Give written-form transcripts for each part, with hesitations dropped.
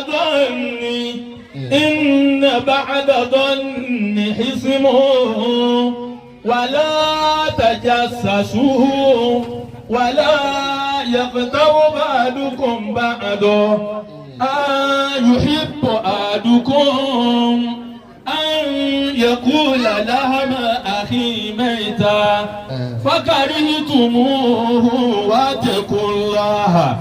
الظن إن بعد الظن إثم ولا تجسسوا ولا يغتب بعضكم بعضا أيحب أحدكم أن يأكل لحم أخيه ميتا فكرهتموه واتقوا الله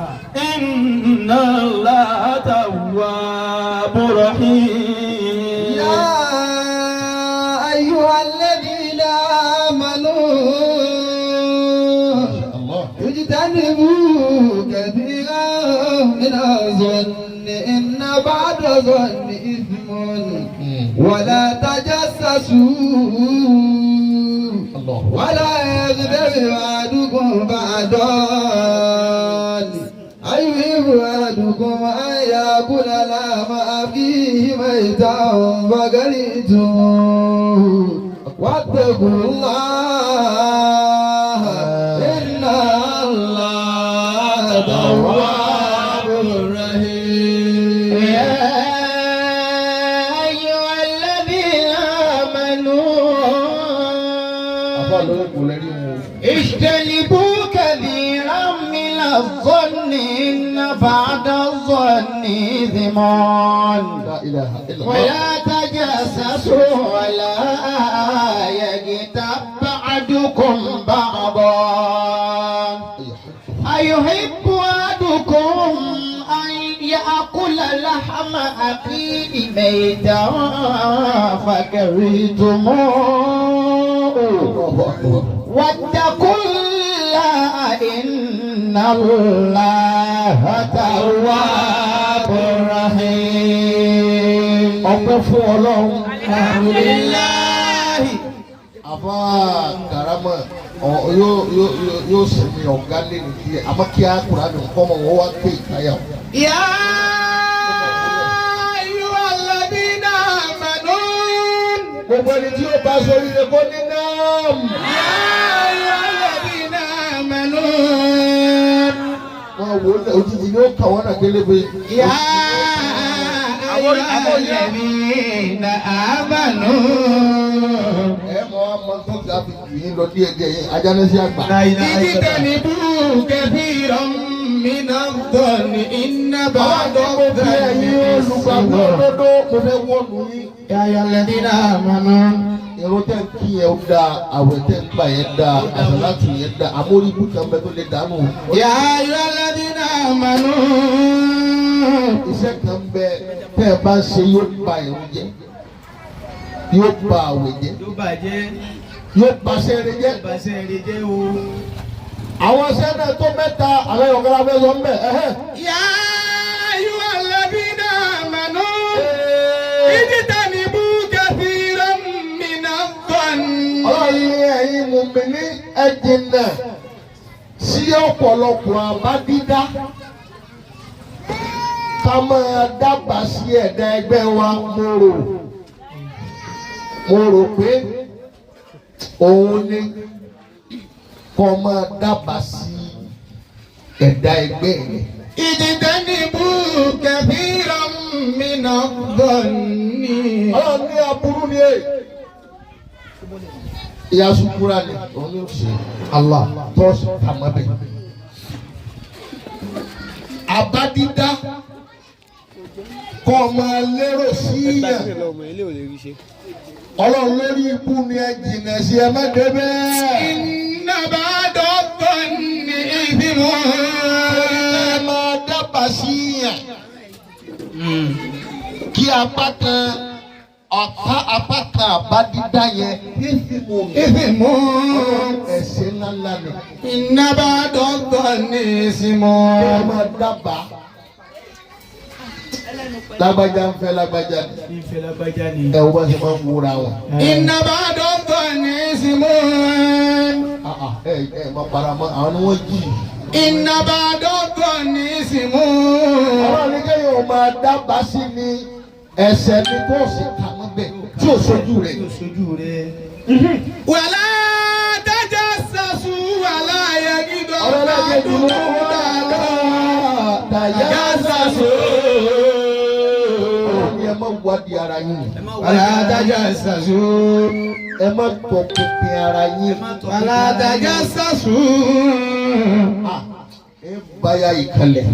إن الله تواب رحيم. يا أيها الذين آمنوا Allah. اجتنبوا كثيرا من الظن إن بعض الظن إثم ولا تجسسوا Allah. ولا يغتب بعضكم بعضا أيحب أحدكم أن يأكل لحم أخيه ميتا فكرهتموه واتقوا الله إن الله تواب رحيم. يا أيها الذين آمنوا Àfa lórí kò lẹ́rí wọn. اجتنبوا كثيرا من الظن إن بعض الظن إثم. La ilaha illallah. ولا تجسسوا ولا يغتب بعضكم بعضا أيحب أحدكم أن يأكل لحم أخيه ميتا فكرهتموه. Allahu akbar. واتقوا الله إن الله تواب رحيم. Ọpẹ́ fún Ọlọ́run. Alhamdulillahi. Àfa karama ọ yóò yóò yóò sinmi ọ̀gá lẹ́nu díẹ̀ àmọ́ kí á kúrò àmì nǹkan mọ̀ wọ́n wá pé ìkáyà o. يا أيها الذين آمنوا. Gbogbo ẹni tí ó bá sórí rẹ kó ní náà. يا أيها الذين آمنوا. Wọ́n wò ó òjijì ni ó kà wọ́n náà délé pé. يا أيها الذين آمنوا. Ẹ mọ ọmọ tó ti àfi jù yín lọ díẹ̀ díẹ̀ yẹn ajánẹ́sí àgbà. اجتنبوا كثيرا من الظن إن بعض Àwọn ọmọ bí ẹ̀yin olùgbàgbọ́ الظن òdodo, mo fẹ́ wọ́nu yín. يا أيها الذين آمنوا. Irun tẹ́ ń kí yẹn ó dáa, àwẹ̀ tẹ́ ń gbà yẹn dáa, àsàlátù yẹn dáa, àmórí ibú kan bẹ tó lè dànù. يا أيها الذين آمنوا. Iṣẹ́ kan bẹ tẹ́ ẹ bá ń ṣe, yóò ba irun jẹ́, yóò ba àwẹ̀ jẹ́, Yóò bàjẹ́. Yóò ba sẹ́rin jẹ́. Yóò bàṣẹ́ rẹ jẹ́ o. Àwọn iṣẹ́ náà tó mẹ́ta, àwọn ẹ̀yọ̀kan la fẹ́ sọ ń bẹ̀ ẹ̀hẹ́. يا أيها الذين آمنوا اجتنبوا كثيرا من الظن. Ọlọ́run ní ẹ̀yin mùmíní, ẹ jìnnà sí ọ̀pọ̀lọpọ̀ àbá dídá, ká máa dábàá sí ẹ̀dá ẹgbẹ́ wa. Mo rò pé òun ni kọ́ máa dábàá sí ẹ̀dá ẹgbẹ́ rẹ̀. اجتنبوا كثيرا من الظن. Ọlọ́run ní aburú ni èyí. Ìyá sukura ni òun yóò ṣe Allah. Tọ́sí kàmá bẹ̀. Àbá dídá, kọ́ ọ máa lérò sí yàn. Ọlọ́run lórí ikú ni, ẹ jìnnà sí, ẹ má débẹ̀. إن بعض الظن إثم. Ẹ máa dábàá sí yàn. Kí apá kan ọ̀pá apá kan àbá dídá yẹn إثم. Ẹ̀ṣẹ̀ ńláńlá ni. إن بعض الظن إثم. Ẹ máa dábàá. Lágbájá ń fẹ́ lágbájá ni. Ìfẹ́ lágbájá ni. Ẹ wo bá ṣe máa ń wúra wọn. إن بعض الظن إثم. Ah, ah, ẹ ẹ má para mọ́, àwọn ni wọ́n jì. إن بعض الظن إثم. Ọlọ́run ní kéèyàn ò máa dábàá sí ni, ẹ̀ṣẹ̀ ni tó sì kà mọ́ bẹ̀ tí ò sojú rẹ̀. Yóò sojú rẹ. ولا تجسسوا ولا يغتب Ọlọ́run láti ẹ̀dùn بعضكم بعضا. dáadáa. تجسسوا. ẹ má wádìí ara yín. Ẹ má ولا wádìí ara yín. تجسسوا Ẹ má tọpinpin ara yín. Ẹ má tọpinpin ولا ara yín. تجسسوا. Ah, ẹ báyà ìkàlẹ̀.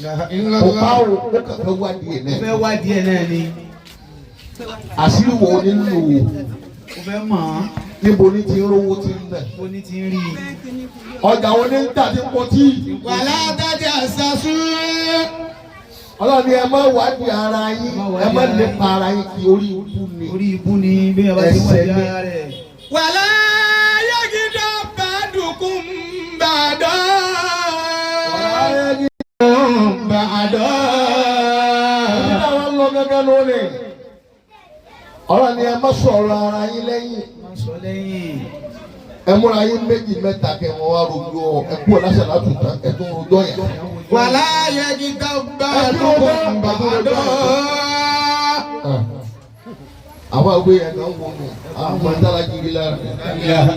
لا إله Kò إلا bá الله. o, ó kàn fẹ́ wádìí ẹ̀ Ó náà. fẹ́ wádìí ẹ̀ náà ni. Àṣírí wo ni ń lò ó? Ó fẹ́ mọ̀ ọ́n. Níbo ni ti ń rówó ti ń nà? Ó ní ti ń rí i. Ọjà wo ni ń tà tí ń pọtí? ولا تجسسوا. Ọlọ́run ní ẹ má wádìí ara yín, ẹ má lépa ara yín kí orí ikú ni. Orí ibú ni bí ẹ bá ti Ẹsẹ̀ wádìí ni. ara rẹ̀. ولا يغضب بعضكم بعضا. Ọ̀rọ̀ بعضا. Nígbà wọn lọ gángan lónìí. Ọlọ́run ní ẹ má sọ̀rọ̀ ara yín lẹ́yìn. Má sọ lẹ́yìn. Ẹ múra yín méjì mẹ́ta kẹ́ wọn wá rojọ́ ẹ kú ọ̀làṣà látùtàn ẹ tún rojọ́ yẹn. ولا يغضب بعضكم بعضا. Àwọn àgbẹ̀ yẹn kan wọ nù, àwọn àtàlà jírí lára rẹ̀. Ọmọ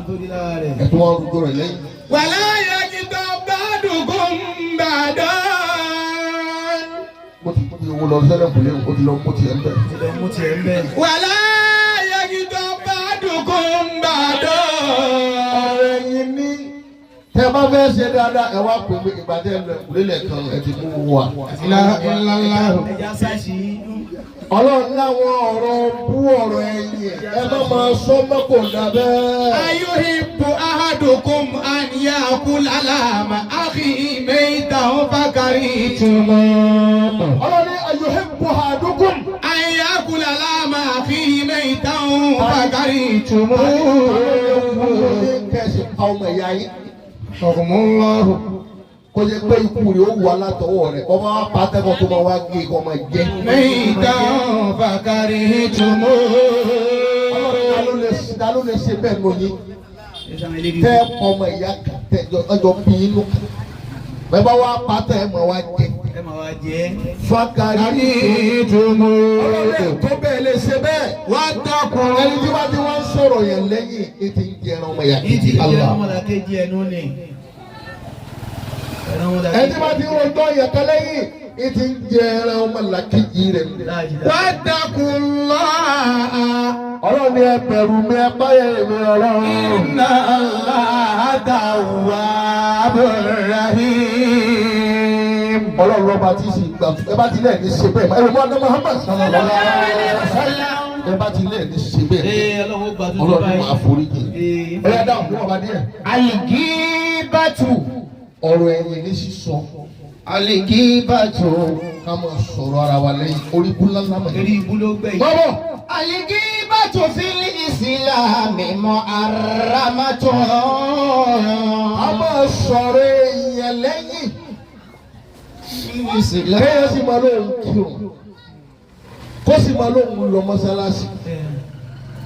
tó rí lára rẹ̀. Ẹ tún wọn rojọ́ rẹ̀ lẹ́yìn. ولا يغضب بعضكم بعضا. Bó ti kú owó lọ sẹ́lẹ̀ kùlé, ó ti lọ mú tiẹ̀ ń bẹ̀. Ti lọ mú tiẹ̀ ń bẹ̀. ولا يغضب بعضكم بعضا. Ọ̀rọ̀ ẹ̀yin ní tẹ bá fẹ́ ṣe dáadáa ẹ wá pè mí ìgbà tẹ lọ ẹ̀kúlé lẹ́ẹ̀kan ẹ ti mú wa. لا إله إلا الله. Ẹja sáṣì. Ọlọ́run láwọn ọ̀rọ̀ bú ọ̀rọ̀ ẹ̀yìn ẹ má máa sọ mọ́kò dábẹ́. أيحب أحدكم أن يأكل لحم أخيه ميتا فكرهتموه. Ọlọ́run ní ayuhibbu ahadukum. أن يأكل لحم أخيه ميتا فكرهتموه. Kẹ̀sì pa ọmọ ìyá yín. حكم الله. Kó jẹ́ pé ikú rẹ̀ ó wà látọwọ́ rẹ̀. Ọba wa pa tẹ́kọ̀ọ́ tó máa wá gé kó máa jẹ́. ميتا فكرهتموه. Ọlọ́run ta ló lè ṣe bẹ́ẹ̀ nù yín? Ẹja àwọn eléyìí. Tẹ́ ọmọ ìyá tẹ ọjọ́ bí inú. Bẹ́ẹ̀ bá wá pa tẹ́ ẹ máa wá jẹ. Ẹ máa wá jẹ́. Fákàrí. كرهتموه. Ọlọ́run tó bẹ́ẹ̀ lè ṣe bẹ́ẹ̀. واتقوا Ẹni tí wọ́n ti wá ń sọ̀rọ̀ yẹn lẹ́yìn ètí ń jẹran ọmọ ìyá Yìí ti kejì. jẹ́ Allah. ọmọlàkejì ẹnu ni. Ẹran Ẹni tí ọmọlàkejì. wọ́n ti ń rojọ́ yẹn kan lẹ́yìn ètí ń jẹran ọmọ làkejì rẹ̀. Láàjì láàjì. واتقوا الله. Ọlọ́run ni ẹ bẹ̀rù mi ẹ báyẹ̀ mi ọlọ́run. إن الله تواب رحيم. Ọlọ́run lọ́ba tí sì gbà ẹ bá ti lẹ́ẹ̀ ní ṣe bẹ́ẹ̀ ẹ wọ́n adé Muhammad sallallahu alaihi wasallam. Ẹ bá ti lẹ́ẹ̀ ní ṣe bẹ́ẹ̀ Ee ọlọ́run ó gbà tó tó Ọlọ́run ní báyìí. máa forí jì. Ee. Ẹ yá dáhùn fún ọba díẹ̀. Àlìgíbàtù. Ọ̀rọ̀ ẹ̀yìn ní sísọ Àlìgíbàtù. ká máa sọ̀rọ̀ ara wa lẹ́yìn orí búlá ńlá mọ̀. Eré ibú ló gbẹ̀yìn. Bọ́bọ̀ Àlìgíbàtù fil ìsìlámì muharramatun. a máa sọ̀rọ̀ èèyàn lẹ́yìn kéèyàn sì máa lóun kírun kó sì máa lóun lọ mọ́sálásí Ẹ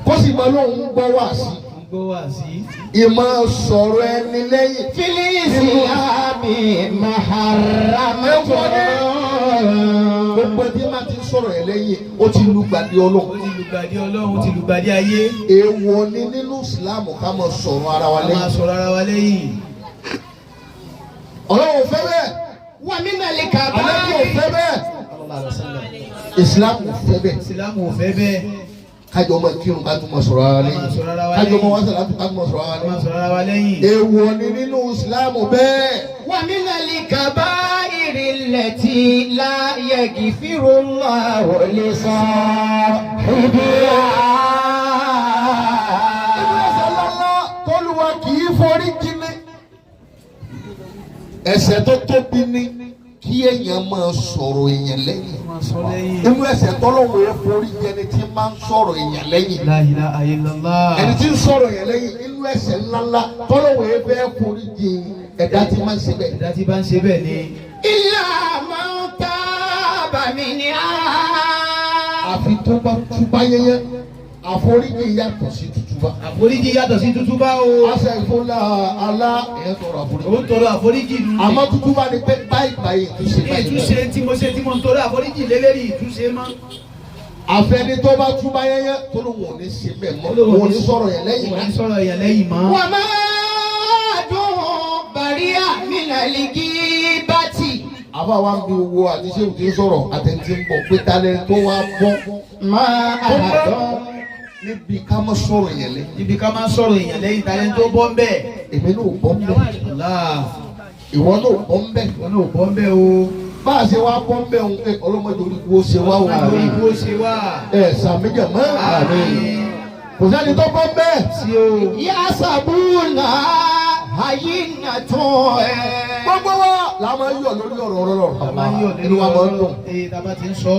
kó sì máa lóun gbọ́ wáàsí ń gbọ́ wá sí. ìmọ̀ sọ̀rọ̀ ẹni lẹ́yìn. Fil ìsìlámì muharramatun. Gbogbo ẹbí máa ti ń sọ̀rọ̀ ẹ̀ lẹ́yìn ó ti lùgbàdì Ó Ọlọ́run. ti lùgbàdì Ọlọ́run, ó ti lùgbàdì ayé. Èèwọ̀ ni nínú Ìsìlámù ká máa sọ̀rọ̀ ara wa A máa lẹ́yìn. sọ̀rọ̀ ara wa lẹ́yìn. Ọlọ́run ò fẹ́ bẹ́ẹ̀. Wa minal Ànábì ò kaba'ir. fẹ́ bẹ́ẹ̀. Ìsìlámù ò fẹ́ bẹ́ẹ̀. Ìsìlámù ò fẹ́ bẹ́ẹ̀. Kájọ máa kírun ká tún máa sọ̀rọ̀ ara Ká máa lẹ́yìn. sọ̀rọ̀ ara wa Kájọ máa lẹ́yìn. wá sàlátù ká tún máa sọ̀rọ̀ ara A máa lẹ́yìn. sọ̀rọ̀ ara wa lẹ́yìn. Èèwọ̀ ni nínú Ìsìlámù bẹ́ẹ̀. Wa minal kaba'iri allati la yaghfiru Allahu li sahibiha. Inú ẹ̀ṣẹ̀ ńláńlá tọ́lúwa kì í forí jìnnì. Ẹ̀ṣẹ̀ tó tóbi ni kí èèyàn máa sọ̀rọ̀ èèyàn lẹ́yìn. A máa sọ lẹ́yìn. Inú ẹ̀ṣẹ̀ tọ́lọ́wọ́ ẹ forí jẹni tí máa ń sọ̀rọ̀ èèyàn lẹ́yìn. La ilaha illallah. Ẹni tí ń sọ̀rọ̀ èèyàn lẹ́yìn inú ẹ̀ṣẹ̀ ńláńlá tọ́lọ́wọ́ ẹ fẹ́ forí jìn ẹ̀dá tí máa ń ṣe bẹ́ẹ̀. Ẹ̀dá tí bá ń ṣe bẹ́ẹ̀ ni. Illa man taba minha. Àfi tó bá túbá yẹ́yẹ́ àforíjì yàtọ̀ sí tútúbá. Àforíjì yàtọ̀ sí tútúbá o. Aṣọ ìfúnla alá ẹ̀yẹ tọrọ àforíjì. Ó ń tọrọ àforíjì nù. Àmọ́ tútúbá ni pé báyìí báyìí ìtúnṣe báyìí. Ìtúnṣe tí mo ṣe tí mo ń tọrọ àforíjì lélẹ́rìí ìtúnṣe mọ́. Àfẹni tó bá túbá yẹ́yẹ́ tó ló wọ̀n ní ṣe bẹ́ẹ̀ mọ́ wọ́n ní sọ̀rọ̀ yẹn lẹ́yìn Wọ́n náà. ní sọ̀rọ̀ yẹn lẹ́yìn mọ́. Wa ma dun bari'a minal ghibati. Àfa wa ń bi wo àti sẹ́wù tí ń sọ̀rọ̀ àtẹ̀ntì ń bọ̀ pé talẹ̀ tó wá bọ́. ما أحد Níbi ká má sọ̀rọ̀ yẹn lẹ́yìn. Ibi ká máa ń sọ̀rọ̀ èèyàn lẹ́yìn talẹ́ tó bọ́ ń bẹ̀. Èmi náà ò bọ́ ń bẹ̀. Allah. Ìwọ náà ò bọ́ ń bẹ̀. Ìwọ náà ò bọ́ ń bẹ̀ o. Bá a ṣe wá bọ́ ń bẹ̀ ń ẹ ọlọ́mọdé orí wo ṣe wá o. Ọlọ́mọdé orí wo ṣe wá. Ẹ sàmíjà mọ́. Kò sẹ́ni tó bọ́ ń bẹ̀. Sí o. يحسبون هينة Gbogbo wa la máa ń yọ̀ lórí ọ̀rọ̀ ọ̀rọ̀ A máa ń yọ̀ inú wa máa ń dùn. Ee tá a bá ti ń sọ.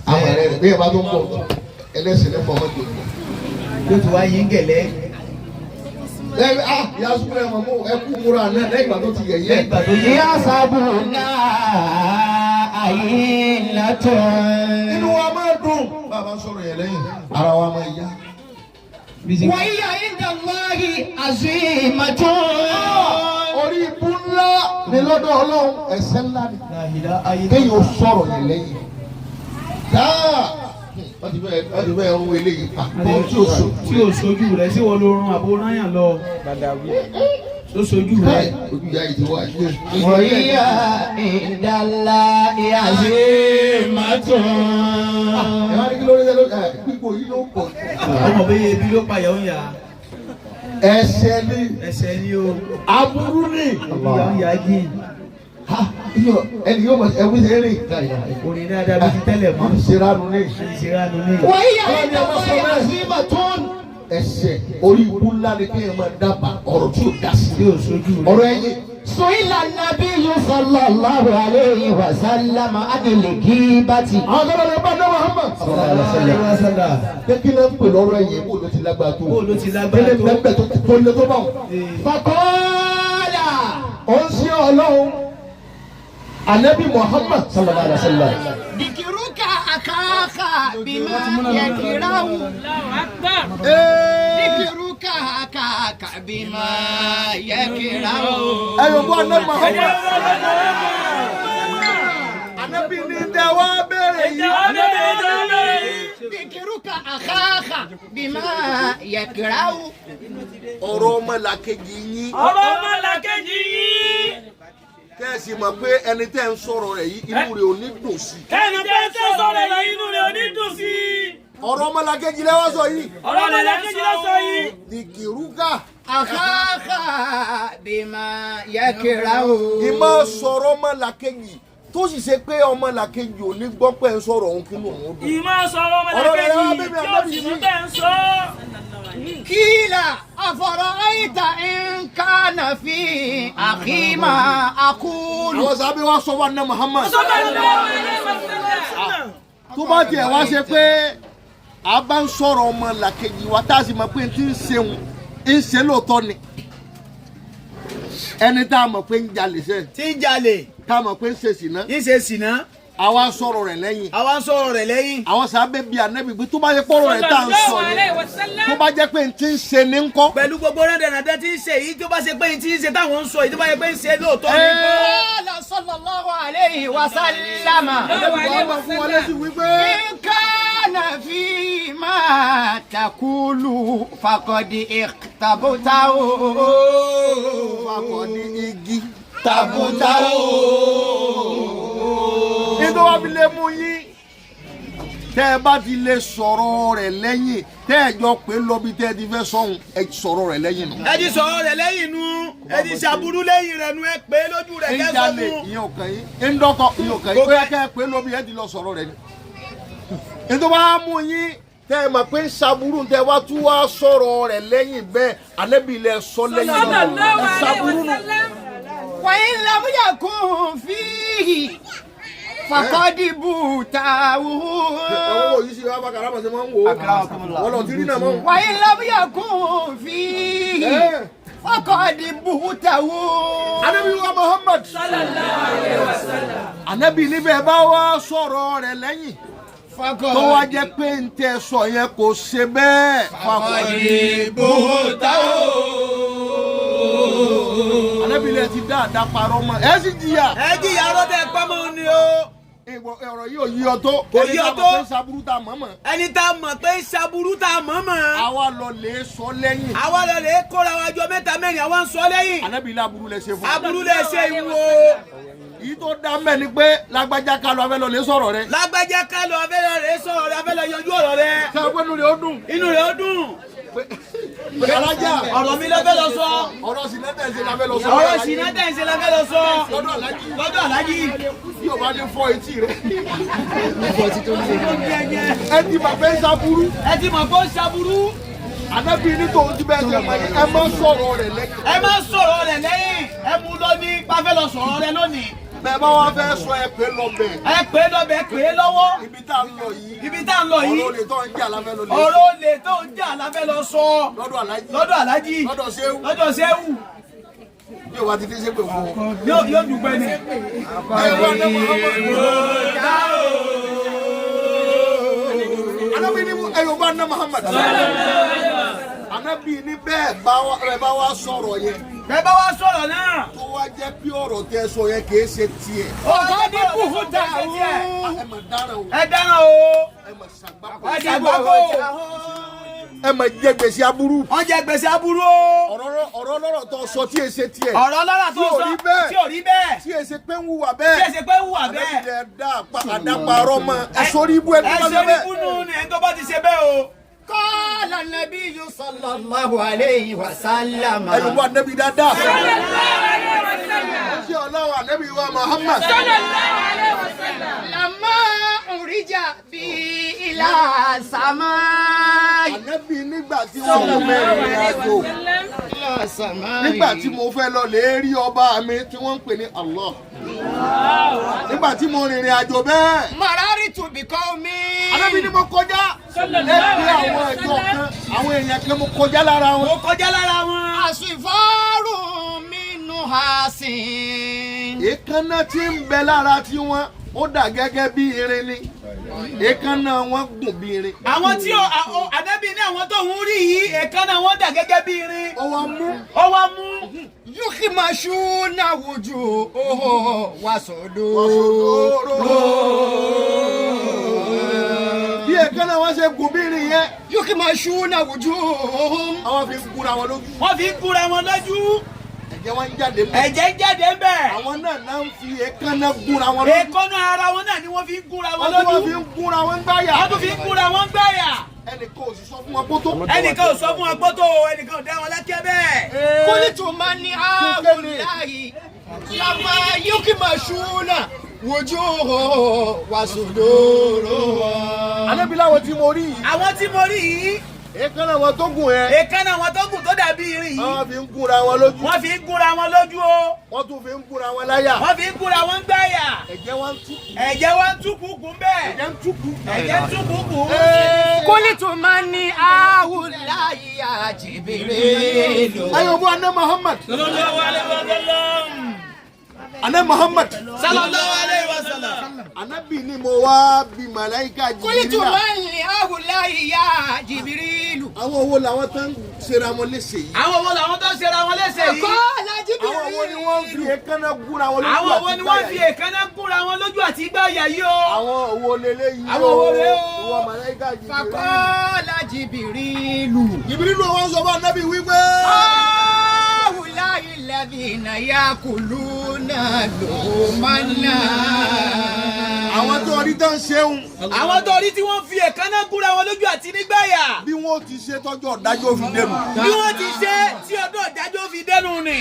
Àwọn ẹ̀rẹ́ rẹ̀ bí ẹ bá tó ń bọ̀ ẹlẹ́sìn ní fọmọ́ tó ń bọ̀. Yóò ti wá yín gẹ̀lẹ́. Lẹ́yìn ah ìyá sukùl ẹ̀ mọ̀ mú ẹ kú múra náà lẹ́yìn ìgbà tó ti yẹ̀yẹ́. Lẹ́yìn ìgbà tó yẹ. يحسبون هينة Inú wa máa dùn. Bàbá ń sọ̀rọ̀ yẹn lẹ́yìn. Ara wa máa yá. وهي عند الله عظيمة Orí ibú ńlá ni lọ́dọ̀ Ọlọ́run ẹ̀ṣẹ̀ ńlá ni. La ilaha Kéèyàn ó sọ̀rọ̀ yẹn lẹ́yìn. Dáa wọ́n ti fẹ́ rún eléyìí pa. Tó tí o sọ. Tí o sojú rẹ̀ sí wọ́n ló rún àbó ráyàn lọ. Tó sojú rẹ̀. Ojú ìyá yìí ti wá yé. وهي عند الله عظيمة Ẹ wá ní kí lórí ẹ gbígbó yìí ló pọ̀ jù. Ọmọ bẹ́ẹ̀ ebi ló pa ìyàwó yà. Ẹ̀ṣẹ̀ ni Ẹsẹ̀ ni o. aburú ni. Ìyàwó yà jìn. Ha ẹni yóò mọ̀ ẹ̀wí ṣe é rìn. Orin dáadáa bí ti tẹ́lẹ̀ mọ́. Wọ́n ti ṣe ránu ní. Ṣe ránu ní. وهي عند الله عظيمة Ẹ̀ṣẹ̀ orí ibú ńlá ni kéèyàn máa dábàá ọ̀rọ̀ tí ò dá sí. Tí o sojú rẹ̀. Ọ̀rọ̀ ẹ̀yìn. سئل النبي صلى الله عليه وسلم عن الغيبة Àwọn tó bá lọ bá dá Muhammad. Sallallahu Pé kí ló ń pè lọ́rọ̀ ẹ̀yìn bó ló ti lágbára tó. Bó ló ti lágbára Kílé tó. bẹ́ẹ̀ tó tó lé tó bá wọn. فقال Ó ń ṣe Ọlọ́run. Ànábì Muhammad. صلى الله عليه وسلم ذكرك أخاك بما يكره ذكرك أخاك بما يكره Ẹ yóò bú Ànábì Muhammad. Ànábì ní tẹ wá béèrè yìí. ذكرك أخاك بما يكره Ọ̀rọ̀ ọmọ làkejì yín. Ọ̀rọ̀ ọmọ làkejì yín. Kẹ́ ẹ sì mọ̀ pé ẹni tẹ́ ń sọ̀rọ̀ rẹ̀ yìí inú rẹ̀ ò ní dùn sí. Ẹni tẹ́ ń sọ̀rọ̀ rẹ̀ inú rẹ̀ ò ní dùn sí. Ọ̀rọ̀ ọmọ làkejì lẹ́wọ́ sọ yìí. Ọ̀rọ̀ ọmọ làkejì ló sọ yìí. Dìkìrúkà. أخاك بما يكره Ìmọ̀ sọ̀rọ̀ ọmọ làkejì tó sì ṣe pé ọmọ làkejì ò ní gbọ́ pé ń sọ̀rọ̀ òun kí ló ń dùn. Ìmọ̀ sọ̀rọ̀ ọmọ Ọ̀rọ̀ rẹ̀ wá làkejì bẹ́ẹ̀ tí ó Ànábì sì yìí. mú tẹ́ ń sọ. قيل أفرأيت إن كان في أخي ما أقول Àwọn sábẹ́ wa sọ fún Ànábì Muhammad. Sallallahu alaihi wasallam. Tó bá tiẹ̀ wá ṣe pé a bá ń sọ̀rọ̀ ọmọ làkejì wa tá a sì mọ̀ pé n ti ń ṣeun ń ṣe lóòótọ́ ni. Ẹni tá a mọ̀ pé ń jalè sẹ́ Tí ń jalè. tá a mọ̀ pé ń ṣe sìná Yín ṣe sìná. àwa sọ̀rọ̀ rẹ̀ lẹ́yìn. Àwa ń sọ̀rọ̀ rẹ̀ lẹ́yìn. Àwọn sábẹ́ bíi Ànábì pé tó bá ṣe pọ̀rọ̀ rẹ̀ tá à ń sọ Sallallahu yẹn alaihi wasallam. tó bá jẹ́ pé n ti ń ṣe ní ńkọ́. Pẹ̀lú gbogbo rẹ́dẹ̀rẹ́dẹ́ tí ń ṣe yìí tó bá ṣe pé ń ti ń ṣe táwọn ń sọ yìí tó bá ṣe pé ń ṣe lóòótọ́ ni. قال صلى الله عليه وسلم Sallallahu alaihi Wọ́n fún wa wasallam. lésì wípé إن كان فيما تقول فقد اختبته fakọ̀ ní igi. تبته Nítorí wọ́n fi lè mú yín tẹ́ ẹ bá ti lè sọ̀rọ̀ rẹ̀ lẹ́yìn tẹ́ ẹ jọ pé lọ́bi tẹ́ ẹ ti fẹ́ sọ̀hún ẹ sọ̀rọ̀ rẹ̀ lẹ́yìn nù. Ẹ ti sọ̀rọ̀ rẹ̀ lẹ́yìn nu. Ẹ ti ṣàbúrú lẹ́yìn rẹ̀ nu. Ẹ pé lójú rẹ̀ ń kẹ́ sọ jalè fún. ìyẹn ò kàn yín ń dọ́kọ̀ ìyẹn ò kàn yín ó yẹ kẹ́ ẹ pé lọ́bi ẹ ti lọ sọ̀rọ̀ rẹ̀ ni. Nítorí wọ́n á mú yín tẹ́ ẹ mọ̀ pé ń ṣàbúrú tẹ́ wá tún wá sọ̀rọ̀ rẹ̀ lẹ́yìn bẹ́ẹ̀ Ànábì lẹ sọ lẹ́yìn nù. Sallallahu Ẹ alaihi ṣàbúrú nù. wasallam. وإن لم يكن فيه فقد بوته Àwọn òyìn sí wa bá karama ṣe máa ń wò ó. Wọ́n lọ ti rí náà mọ́. وإن لم يكن فيه فقد بوته Ànábì wa Muhammad. Ànábì níbẹ̀ bá wá sọ̀rọ̀ rẹ̀ lẹ́yìn. Tó wá jẹ́ pé ń tẹ́ sọ yẹn kò ṣe bẹ́ẹ̀. Fakọ̀dé Ànábì lẹ ti dá àdá parọ́ mọ́. Ẹ sì jìyà. Ẹ jìyà rọ́dẹ̀ pamọ́ ni o. Ọ̀rọ̀ yìí ò yí ọ tó. Kò yí ọ tó. Ẹni tá a mọ̀ pé ń ṣaburú tá a mọ̀ mọ̀. Ẹni tá a mọ̀ pé ń ṣaburú tá a mọ̀ mọ̀. Àwa lọ lè sọ lẹ́yìn. Àwa lọ lè kóra wa jọ mẹ́ta mẹ́rin àwa ń sọ lẹ́yìn. Ànábì ilé aburú lẹ ṣe fún. Aburú lẹ ṣe ìwò. Èyí tó dá mẹ́ ni pé lágbájá ká lọ abẹ́ lọ lè sọ̀rọ̀ rẹ. Lágbájá ká lọ abẹ́lẹ̀ rẹ̀ sọ̀rọ̀ rẹ̀ abẹ́lẹ̀ yanjú ọ̀rọ̀ rẹ̀. Ṣé o gbẹ́nu rẹ̀ ó dùn? Inú rẹ̀ ó dùn. Pé alájà Ọ̀rọ̀ mi lọ́fẹ́ lọ sọ. ọ̀rọ̀ sinẹ́tẹ̀ ṣe la fẹ́ lọ sọ. Ọ̀rọ̀ ṣìnà tẹ̀ ń ṣe lọ́fẹ́ lọ sọ. Lọ́dọ̀ alájí Lọ́dọ̀ Àlájì. tí o bá ní fọ́ etí rẹ̀. Ẹ ti mọ̀ pé ń sábúrú. Ẹ ti mọ̀ pé ó ń ṣaburú. Ànábì ní tòun ti bẹ́ẹ̀ ṣe mọ̀ yìí ẹ má sọ̀rọ̀ rẹ̀ lẹ́yìn. Ẹ má sọ̀rọ̀ rẹ̀ lẹ́yìn. Ẹ mú lọ ní pàfẹ́ lọ sọ̀rọ̀ rẹ̀ lónìí. Bẹ́ẹ̀ bá wá fẹ́ sọ ẹ pé lọ bẹ̀. Ẹ pè é lọ́bẹ̀ pè é lọ́wọ́. Ibi tá a ń lọ yìí. Ibi tá à ń lọ yìí. Ọ̀rọ̀ olè tó ń jà la fẹ́ lọ lè. Ọ̀rọ̀ olè tó ń jà la fẹ́ lọ sọ. Lọ́dọ̀ alájí. Lọ́dọ̀ Àlájì. Lọ́dọ̀ Ṣéwù. Lọ́dọ̀ Ṣéwù. Bí o bá ti fi ṣépè fún ọ. Yóò dùpẹ́ ni. Ẹ wá ní Muhammad. Anabi ni ẹ yóò bá ná Muhammad. Anabi ni bẹ́ẹ̀ bá wa ẹ bá wa sọ̀rọ̀ yẹn. Bẹ́ẹ̀ bá wá sọ̀rọ̀ náà. Tó wá jẹ́ pé ọ̀rọ̀ tẹ́ sọ yẹn kìí ṣe tiẹ̀. Ọ̀gá ní kùfùtà Ẹ mà dára o. Ẹ dáná o. Ẹ mà ṣàgbákò. Ẹ ṣàgbákò. Ẹ mà jẹ gbèsè aburú. Wọ́n jẹ gbèsè aburú o. Ọ̀rọ̀ ọlọ́rọ̀ tó sọ tí èsè tiẹ̀. Ọ̀rọ̀ ọlọ́rọ̀ tó Tí ò sọ rí bẹ́ẹ̀. tí ò rí bẹ́ẹ̀. Tí èsè pé ń hùwà Tí bẹ́ẹ̀. èsè pé ń hùwà Anabi bẹ́ẹ̀. lẹ dá àdàparọ́ mọ́. Ẹ sórí ibú ẹni Ẹ tó bá ṣe ṣe orí bẹ́ẹ̀. búnú ni ẹni tó bá ti ṣe bẹ́ẹ̀ o. قال النبي صلى الله عليه وسلم Ẹ yóò bá anabi dáadáa. Sallallahu alaihi wasallam. Ṣé Ọlọ́run anabi wa Muhammad. Sallallahu alaihi wasallam. لما عرج بي إلى السماء Anabi nígbà tí wọ́n mú mẹ́rin àjò. Sallam. إلى السماء Nígbà tí mo fẹ́ lọ lè rí ọba mi tí wọ́n ń pè ní Allah. Nígbà tí mo rìnrìn àjò bẹ́ẹ̀. مررت بقوم Anabi ni mo kọjá. Sallallahu Lẹ́gbẹ̀ẹ́ alaihi àwọn ìjọ wasallam. kan, àwọn èèyàn kan mo kọjá lára wọn. Mo kọjá lára wọn. أصفار من نحاس Èékánná tí ń bẹ lára tiwọn, ó dà gẹ́gẹ́ bí irin ni. Èékánná wọn gùn bí irin. Àwọn tí ó Ànábì ní àwọn tó ń rí yìí èékánná wọn dà gẹ́gẹ́ bí irin. Ó wá mú. Ó wá mú. يخمشون وجوههم وصدورهم Bí èékánná wọn ṣe gùn bí irin yẹn, يخمشون وجوههم àwọn fi ń gúnra wọn lójú. Wọ́n fi ń gúnra wọn lójú. Ẹ̀jẹ̀ wọn ń jáde mọ́. Ẹ̀jẹ̀ ń jáde ń bẹ̀. Àwọn náà náà ń fi èékánná gúnra wọn lójú. Èékánná ara wọn náà ni wọ́n fi ń gúnra wọn Wọ́n tún wọ́n fi lójú. ń gúnra wọn gbáyà. Wọ́n tún fi ń gúnra wọn gbáyà. Ẹnìkan ò sì sọ fún wọn kó tó. Ẹnìkan ò sọ fún wọn pọ́tò ẹnìkan ò dá wọn lákẹ́ bẹ́ẹ̀. قلت من هؤلاء لما يكمشون وجوههم وصدورهم Ànábì láwọn tí mo rí yìí. Àwọn tí mo rí yìí Èékánná wọn tó gùn yẹn. èékánná wọn tó gùn tó dàbí irin yìí. Wọ́n fi ń gúnra wọn lójú. Wọ́n fi ń gúnra wọn lójú o. Wọ́n tún fi ń gúnra wọn láyà. Wọ́n fi ń gúnra wọn gbáyà. Ẹ̀jẹ̀ wọn ń tú. Ẹ̀jẹ̀ wọn ń tú kúkú bẹ́ẹ̀. Ẹ̀jẹ̀ ń túkú. Ẹ̀jẹ̀ ń tú kúkú. قلت من هؤلاء يا جبريل Ayọ̀ bú Aná Muhammad. Sallallahu alaihi wasallam. Aná Muhammad. Sallallahu alaihi wasallam. Ànábì ni mo wá bí màláíkà قلت Jìbìrìlà. من هؤلاء يا جبريل Àwọn wo làwọn tó ń ṣera wọn léṣe yìí? Àwọn wo làwọn tó ń ṣera wọn léṣe yìí? قال Àwọn wo ni wọ́n ń fi جبريل èékánná gúnra wọn lójú Àwọn wo àti ni wọ́n gbáyà fi yìí? èékánná gúnra wọn lójú àti gbáyà yìí o? Àwọn wo leléyìí o? Àwọn wo rèé o? Ìwọ màláíkà Jìbìrìlà. فقال جبريل Jìbìrìlù wọn sọ fún Ànábì wípé. هؤلاء الذين يأكلون لحوم الناس Àwọn tó rí tán ṣeun. Àwọn tó rí tí wọ́n fi èékánná gúnra wọn lójú àti nígbàyà. Bí wọ́n ti ṣe tọ́jú ọ̀dájọ́ fi dẹnu. Bí wọ́n ti ṣe tí ọdún ọ̀dájọ́ fi dẹnu nì.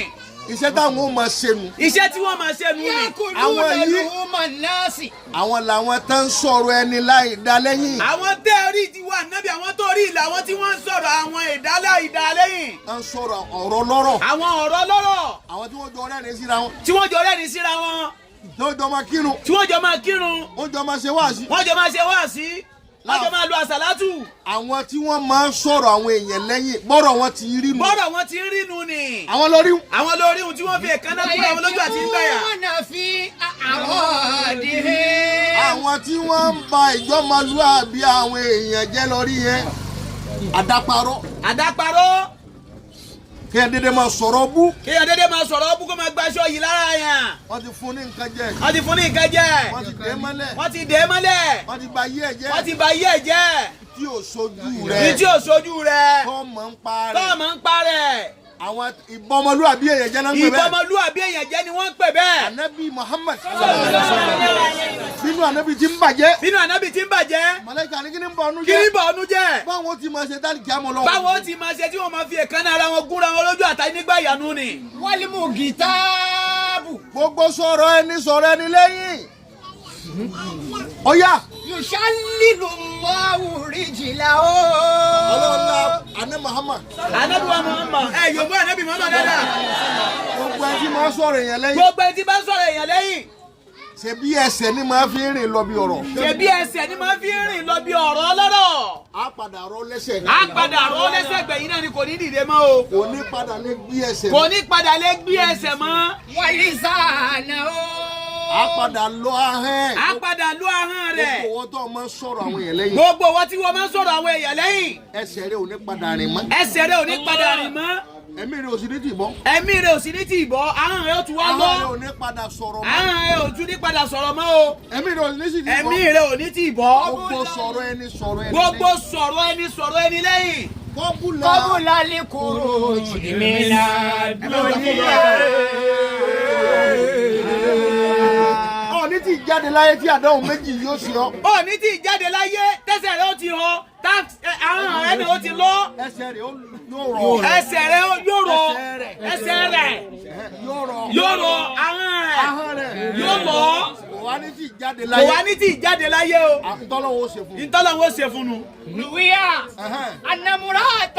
Iṣẹ́ táwọn ó máa ṣe nu. Iṣẹ́ tí wọ́n máa ṣe nù nì. يأكلون Àwọn yìí- لحوم الناس Àwọn làwọn tán ń sọ̀rọ̀ ẹni láì dá lẹ́yìn. Àwọn tẹ́ rí ti wà nábì àwọn tó rí ìlà àwọn tí wọ́n ń sọ̀rọ̀ àwọn ìdálá ìdálẹ́yìn. Tán ń sọ̀rọ̀ ọ̀rọ̀ lọ́rọ̀. Àwọn ọ̀rọ̀ lọ́rọ̀ Àwọn tí wọ́n jọ rẹ́rìn síra wọn. tí wọ́n jọ rẹ́rìn síra wọn. Tí wọ́n jọ máa kírun. Tí wọ́n jọ máa kírun. Wọ́n jọ máa ṣe wáàsí. Wọ́n jọ máa ṣe wáàsí. Wọ́n jọ máa lu àsàlátù. Àwọn tí wọ́n máa ń sọ̀rọ̀ àwọn èèyàn lẹ́yìn bọ́rọ̀ wọn ti rí nu. Bọ́rọ̀ wọn ti ń rínu nì. Àwọn lórí. Àwọn lórí ohun tí wọ́n fi èékánná gúnra wọn lójú àti nígbàyà. ويقعون في أعراضهم Àwọn tí wọ́n ń ba ìjọmọlúàbí àwọn èèyàn jẹ́ lórí yẹn. Àdàparọ́. Àdàparọ́. Kí ẹ dédé máa sọ̀rọ̀ bú. Kéèyàn dédé máa sọ̀rọ̀ ọbú kó máa gbaṣọ yìí lára yàn. Wọ́n ti fún ní nǹkan jẹ. Wọ́n ti fún ní nǹkan jẹ. Wọ́n ti dé mọ́lẹ̀. Wọ́n ti dè é mọ́lẹ̀. Wọ́n ti ba ayé ẹ̀ jẹ́. Wọ́n ti ba ayé ẹ̀ jẹ́. Tí ò sojú Ní rẹ̀. tí ò sojú rẹ̀. Tọ́ mọ̀ ń pa rẹ̀. Tọ́ọ̀mù ń parẹ́. Àwọn ìbọmọlúwàbí èèyàn jẹ́ náà ń pè bẹ́ẹ̀. Ìbọmọlúwàbí èèyàn jẹ́ ni wọ́n ń pè bẹ́ẹ̀. Anabi Muhammad bínú anabi ti ń bàjẹ́. Bínú ànábì ti ń bàjẹ́. Màláíkà ní kí ni ń bọ̀ ọ́nú Kí ni jẹ́. bà ọ́nú jẹ́? Báwo ti máa ṣe dálì kíámọ̀ lọ́wọ́. Báwo ti máa ṣe tí wọ́n máa fi èékánná ara wọn gúnra wọn lójú àtà nígbà ìyanu ni. والمغتاب Gbogbo sọ̀rọ̀ ẹni sọ̀rọ̀ ẹni lẹ́yìn. Ọ̀yá. يشلل الله رجله Ọlọ́ọ̀la Àná Muhammad. Ànábì wa Muhammad ẹ yòókù ànábì Muhammad dáadáa. Gbogbo ẹni tí máa sọ̀rọ̀ èèyàn lẹ́yìn. Gbogbo ẹni tí bá ń sọ̀rọ̀ èèyàn lẹ́yìn. Ṣé bí ẹsẹ̀ ni máa fi ń rìn lọ bí ọ̀rọ̀. Ṣebí ẹsẹ̀ ni máa fi ń rìn lọ bí ọ̀rọ̀ ọlọ́rọ̀. Á padà rọ lẹ́sẹ̀ ní. Á padà rọ́ lẹ́sẹ̀ gbẹ̀yìn náà ni kò ní dìde mọ́ o. Kò ní padà lè gbé ẹsẹ̀. Kò ní padà lè gbé ẹsẹ̀ mọ́. ولسانه Á padà lọ ahọ́n. Á padà lọ ahọ́n rẹ̀. Gbogbo wọn tó máa ń sọ̀rọ̀ àwọn èèyàn lẹ́yìn. Gbogbo wọn tí wọ́n máa ń sọ̀rọ̀ àwọn èèyàn lẹ́yìn. Ẹsẹ̀ rẹ̀ ò ní padà rìn mọ́. Ẹsẹ̀ rẹ̀ ò ní padà rìn mọ́. Ẹ̀mí rẹ̀ ò sì ní tìbọn. Ẹ̀mí rẹ̀ ò sì ní tì bọ́. Ahọ́n rẹ̀ ó tún wá lọ. Ahọ́n rẹ̀ ò ní padà sọ̀rọ̀ mọ́. Ahọ́n rẹ̀ ò tún ní padà sọ̀rọ̀ mọ́ o. Ẹ̀mí rẹ̀ ò ní sì tìbọn. Ẹ̀mí rẹ̀ ò ní tì bọ́. Gbogbo sọ̀rọ̀ ẹni sọ̀rọ̀ ẹni. Gbogbo sọ̀rọ̀ ẹni sọ̀rọ̀ ẹni lẹ́yìn. Kọ́bùlà. قبل الخروج من الدنيا Ọ̀ ní tí jáde láyé tí àdánwò méjì yóò ṣe ọ́. Ó ní tí jáde láyé tẹ́sẹ̀ rẹ̀ ó ti họ ahọ́n rẹ̀ ni ó ti lọ. Ẹsẹ̀ rẹ̀ yóò rọ̀. Ẹsẹ̀ rẹ̀ yóò rọ. Ẹsẹ̀ rẹ̀ Yóò rọ̀. yóò rọ. Ahọ́n Ahọ́n rẹ̀ rẹ̀. yóò lọ. Kò wá ní tí jáde Kò láyé. wá ní tí jáde láyé o. Àtọ́lọ́wọ́ ṣe fún un. Ìtọ́lọ́wọ́ ṣe fún un. روي أن امرأة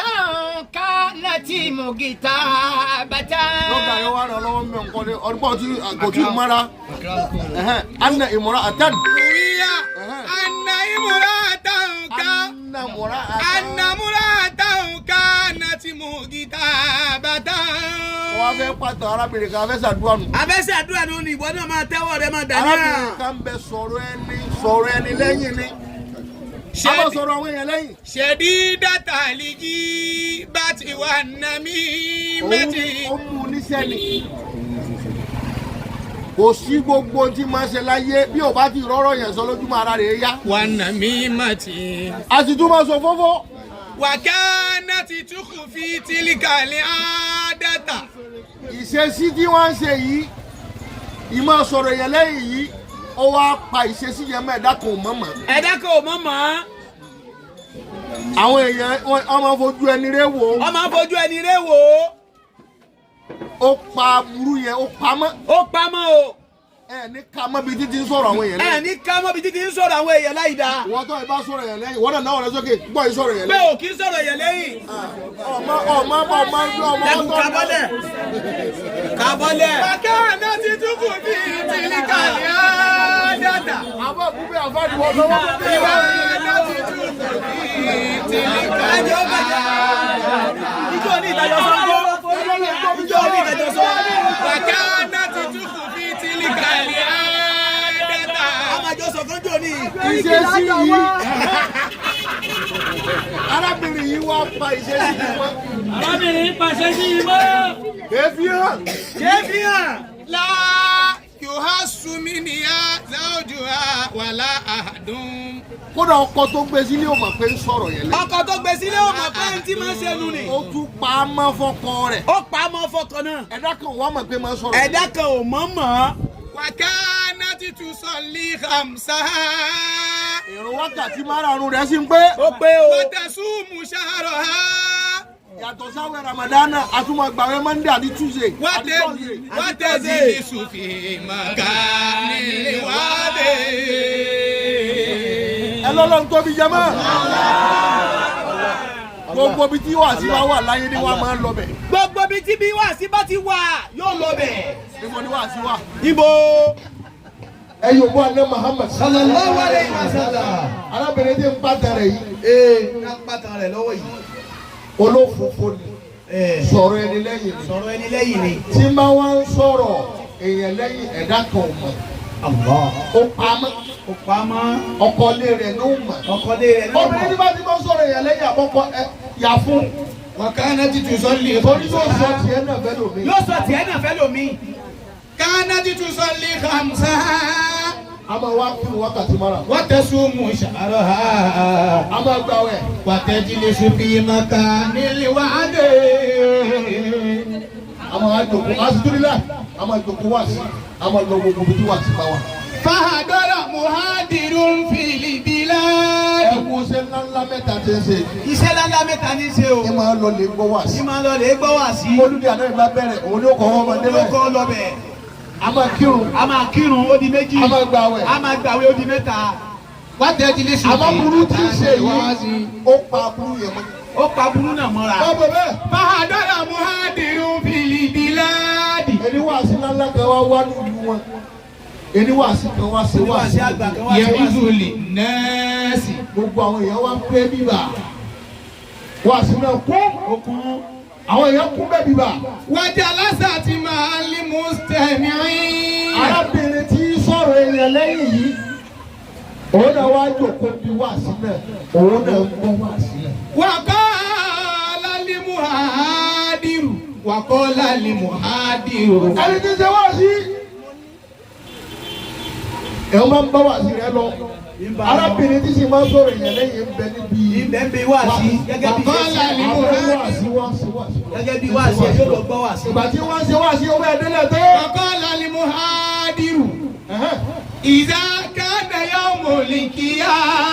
كانت مغتابة Lọ́gà yóò wá ràn lọ́wọ́ mẹ́ nǹkan ní ọdún tí kò tí ì mọ́ra. Anna ìmọ̀ra àtàn. روي أن امرأة Anna mọ̀ra àtàn. أن امرأة كانت مغتابة Wọ́n á fẹ́ pàtó arábìnrin kan fẹ́ ṣàdúrà nù. Abẹ́sẹ̀ àdúrà ni ó ní ìwọ náà máa tẹ́wọ́ rẹ máa dà ní à. Arábìnrin kan bẹ sọ̀rọ̀ ẹni sọ̀rọ̀ ẹni lẹ́yìn ni. A máa sọ̀rọ̀ àwọn èèyàn lẹ́yìn. شديدة الجيبة والنميمة Ó mú un níṣẹ́ ni. Kò sí gbogbo ohun tí máa ń ṣe láyé bí ò bá ti rọ́rọ̀ yẹn sọ lójúmọ́ ara rẹ̀ yá. والنميمة A sì tún máa sọ fọ́fọ́. وكانت تخفي تلك العادة Ìṣesí tí wọ́n ń ṣe yìí, ìmọ̀ sọ̀rọ̀ yẹn lẹ́yìn yìí, ó wá pa ìṣesí yẹn mọ́ ẹ̀dá kan ò mọ̀ mọ́. Ẹ̀dá kan ò mọ̀ mọ́. Àwọn èèyàn wọ́n máa fojú ẹni rẹ̀ wò ó. Wọ́n máa ń fojú ẹni rẹ̀ wò ó. Ó pa aburú yẹn, ó pamọ́. Ó pamọ́ o. Ẹ ní ká mọ́ bí títí ń sọ̀rọ̀ àwọn èèyàn Ẹ lẹ́yìn. ní ká mọ́ bí títí ń sọ̀rọ̀ àwọn èèyàn láì dáa. Ìwọ́n tó ẹ bá sọ̀rọ̀ yẹn lẹ́yìn, ìwọ́n náà náwó rẹ sókè, gbọ́ yìí sọ̀rọ̀ yẹn Pé lẹ́yìn. ò kí ń sọ̀rọ̀ èèyàn lẹ́yìn. Ọmọ ọmọ ọmọ ọmọ Dẹ́kun kábọ́lẹ̀. Kábọ́lẹ̀. وكانت تخفي تلك العادة Àbọ̀ ìbúgbé àfáàdì wọ́n lọ́wọ́. وكانت تخفي تلك Ẹjọ́ ó bàjẹ́. Ijó ní ìdájọ́ sọ́kọ́. Ijó ní ìdájọ́ sọ́kọ́. وكانت تخفي تلك العادة Àmàjọ sọ̀kan jò ní. Ìṣesí yìí. Arábìnrin yìí wá pa ìṣesí yìí mọ́. Arábìnrin pàṣẹ sí i mọ́. Èéfì hàn. Kéfì hàn. لا يحس منها زوجها ولا أحد Kódà ọkọ tó gbé sílé ò mọ̀ pé ń sọ̀rọ̀ yẹn lẹ́yìn. Ọkọ tó gbé sílé ò mọ̀ pé ń tí máa ń ṣe nu ni. Ó tún pa á mọ́ fọ́kọ rẹ̀. Ó pa á mọ́ fọkàn náà. Ẹ̀dá kan wà mọ̀ pé máa ń sọ̀rọ̀. Ẹ̀dá kan ò mọ̀ mọ̀. وكانت تصلي خمسها Èrò wákàtí márààrún rẹ̀ sì ń pé. Ó pé o. وتصوم شهرها Yàtọ̀ sáwẹ̀ Ramadana, a tún máa gbàwẹ̀ Monday àti Tuesday. Àti Thursday. وتجلس في مكان الوادي Ẹ lọ́lọ́run tóbi jẹ mọ́. Gbogbo ibi tí wàásù bá wà láyé ni wàá máa ń lọ bẹ̀. Gbogbo ibi tí bí wàásí bá ti wà yóò lọ bẹ̀. Níbo ni wàásù wà? Ibo. Ẹ yóò bọ́ àná Muhammad. sallallahu alayhi wa sallam. Arábìnrin tí ń pàtẹ rẹ̀ yìí. Ee ká pàtàn rẹ̀ lọ́wọ́ yìí. Olófòfò ni. Sọ̀rọ̀ ẹni lẹ́yìn ni. Sọ̀rọ̀ ẹni lẹ́yìn ni. Tí máa wá ń sọ̀rọ̀ èèyàn lẹ́yìn ẹ̀dá kan ò mọ̀. Ó pamọ́. Ó pamọ́. Ọkọ ilé rẹ̀ ló mọ̀. Ọkọ lé rẹ̀ ló Obìnrin tí bá ti máa ń sọ̀rọ̀ èèyàn lẹ́yìn àkọ́kọ́ ẹ yà fún. وكانت تصلي Torí yóò sọ tiẹ̀ náà fẹ́ lómi. Yóò sọ tiẹ̀ náà fẹ́ lómi. كانت تصلي خمسها A máa wá kí wákàtí mara. وتصوم شهرها A máa gbàwẹ̀. وتجلس في مكان الوعد. A máa jòkó asitúrìlà a máa jòkó wá sí a máa lọ gbogbo bí wá sí bá wa. فهدر مهاجر في البلاد Ẹ wo ṣe ńláńlá mẹ́ta tí ń ṣe. Iṣẹ́ ńláńlá mẹ́ta ní í ṣe o. Ẹ máa lọ lè gbọ́ wá sí. Ní máa lọ lè gbọ́ wá sí. Olùdí àná ìbá bẹ̀rẹ̀ òun ni ó kọ́ ọmọ Ló débẹ̀. kọ́ lọ bẹ̀. A máa kírun. A máa kírun ó di méjì. A máa gbààwẹ̀. A máa gbààwẹ̀ ó di mẹ́ta. وتجلس Àmọ́ burú tí ń ṣe yìí ó pa burú yẹn mọ́. Ó pa burú náà mọ́ra. Báwo bẹ́ẹ̀? فهدر مهاجر في البلاد Ẹni wá sí ńláńlá kan wá wá nílùú wọn. Ẹni wá sí kan wá sí wá Wá sí. sí àgbà kan wá sí wá يعز sí. للناس Gbogbo àwọn èèyàn wá pé bíbà. Wá sí náà kún. Okun. Àwọn èèyàn kún bẹ́ẹ̀ bíbà. وجلست مع المستمعين Arábìnrin tí ń sọ̀rọ̀ èèyàn lẹ́yìn yìí. Òun náà wá jòkó bí wá sí náà. Òun náà ń gbọ́ wá sí náà. وقال المهاجر وقال المهاجر Ẹni tí ń ṣe wá sí. Ẹ̀ máa ń bá wá sí rẹ lọ. Arábìnrin tí sì máa ń sọ̀rọ̀ èèyàn lẹ́yìn ń bẹ níbi. Ibẹ̀ ń bi wá sí. Gẹ́gẹ́ bí وقال Àwọn wá sí المهاجر wá sí wá sí. gẹ́gẹ́ bí wá sí ẹ yóò lọ gbọ́ wá sí. Ìgbà tí wọ́n ṣe wá sí owó ẹ̀dínlẹ̀ tó. وقال المهاجر إذا كان يوم القيامة